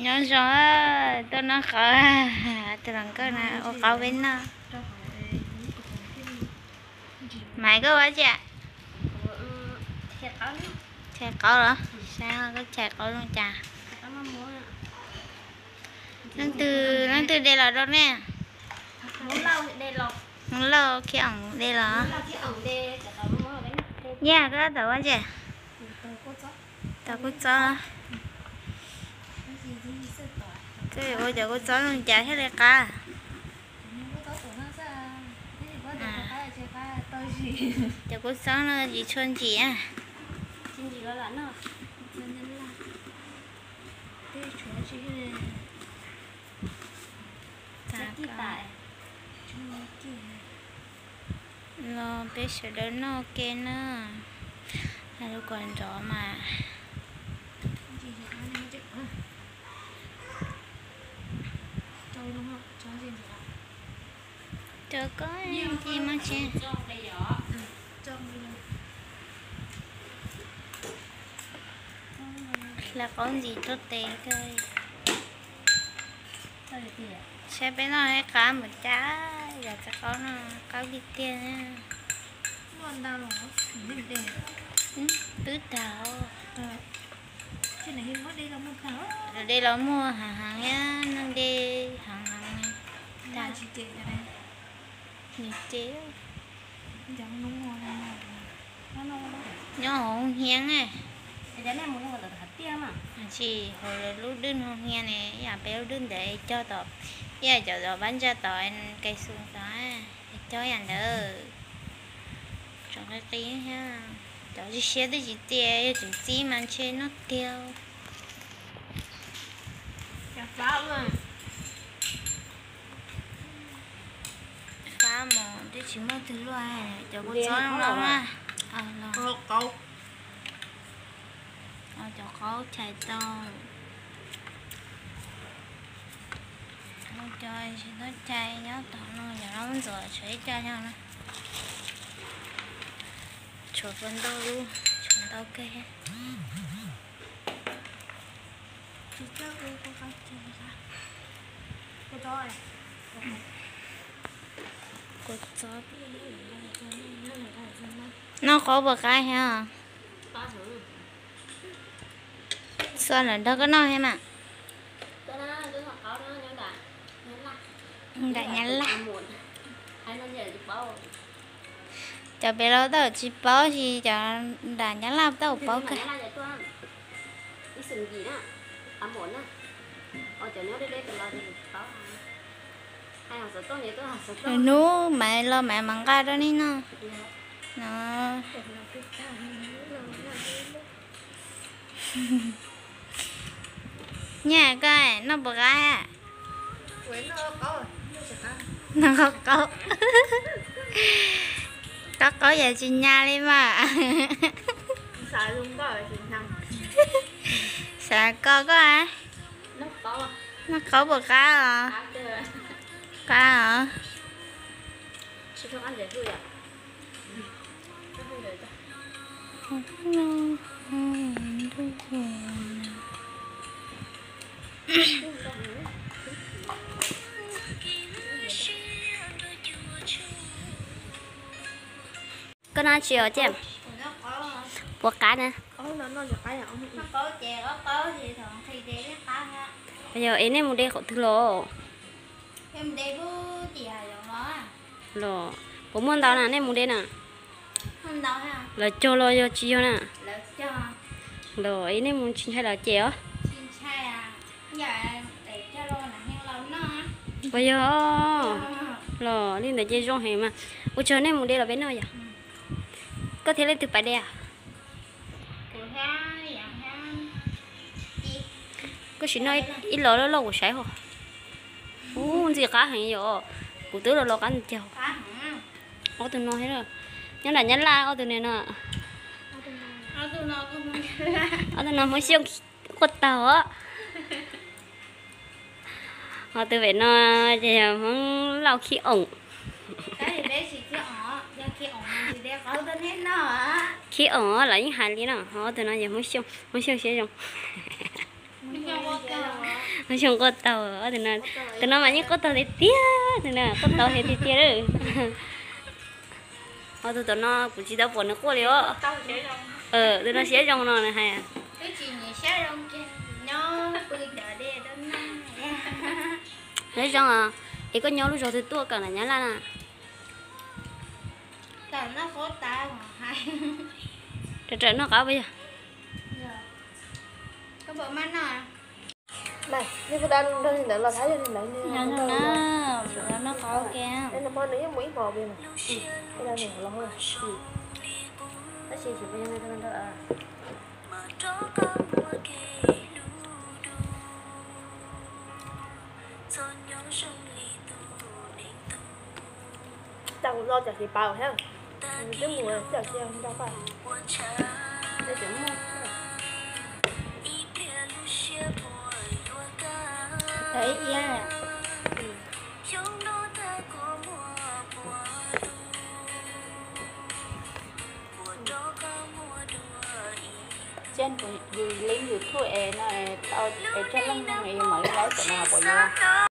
Nyob zoo, tuaj noj qauv, tus hluas nkauj na ua qauv peb noj. Maiv, koj ua dab tsi? Chais qauv los? Saib koj chais qauv zoo cas. Leej twg, leej twg de los rau nej? Hmoob Lauj Khiv Oom de los? Yog koj tab tom ua dab tsi? Tab tom kua txob. Ua cov kua txob zoo cas thiaj li qab? Cov kua txob no tsis tshua ntsim. Los peb sawv daws noj ke na, lub kua nrov mas. Rau koj ci muaj tsi. Hlawv qaub ntxiv tuaj tes kawg. Saib peb noj qab npaum cas, yog txiv qaub no qab tiag tiag. Twb tag. De los muag heev heev thiab, neeg de heev heev. Nws ces nyob hauv Hoob Hiab, tsis hauv lub dwj Hoob Hiab ne, ib yam peb lub dwj ntawd cog tom, ib yam cov pab ntsa tod, Kais Xus tod, cog ib yam ntawd. Tseem qis qis thiab, cov tsis siab twb tsis txia, yog tseem txib mas ntshe noj tiag. Fab mos twb tsis muaj twg luaj, cov kua txob no los. Cov qaub chais tau. Cov tsis tau chais nyob tom no, yog lub ntxuav tshuav ib co no na. Tshuav puas ntau lub, tshuav ntau kawg. Noj qaub puas qab thiab? Xua lawm nrog koj noj thiab mas. Nram Nyab Laj. Cov pem los tab tom tsis paub, tab sis cov nram Nyab Laj tab tom paub kawg. Lwm hnub Maiv los Maiv mam nqa rau nej noj no. Nyaj koj noj puas qab? Noj qaub qaub. Qaub qaub yam tsis nyas li mas. Xav koj koj. Noj qaub puas qab os? Qab os. Koj noj tsis os Ciaj? Puas qab na? Yog es nej mus de qhov twg los? Los puas muaj ntau na nej mus de na? Lawv cog los yog tsis yog na? Los es nej mus tsis ntshai lawv cem os? Puas yog? Los li ntawd ces zoo heev mas. Ua tsaug, nej mus de los peb noj yom. Koj thiab leej twg pais de? Koj sim noj ib los loj loj kuv saib ho. Ub, ntxim qab heev yom. Kuv twb los los qab ntxim. Ob tug no thiab, nyob nram Nyab Laj ob tug no. Ob tug no Hmoob Xyooj quaj taug os. Ho tus pem no ces yog Hmoob Lauj Khib Oom. Khib Oom los yeej hais li no, ho ob tug no yog Hmoob Xyooj, Hmoob Xyooj siab zoo. Xyoo quaj taug, tus no mas yeej quaj taug tiag tiag, tus no quaj taug tiag tiag tiag lawm. Ho tus tom no kuv tsis tau pom nws quaj li os. Tus no siab zoo no nws hais. Siab zoo os, es koj nyob lub zos twg tuaj kawm na, Nyab Laj na? Rawm noj qab puas yog? Noj qab ua ke. Tab sis tsis paub yog nws los. Tau los cov xyiv paus thiab, twb mus cov xyiv nrog paj. Ib tiab. Yus leej YouTube es no, es tau es cog leej no es yus mam li laib tom no puas yuav?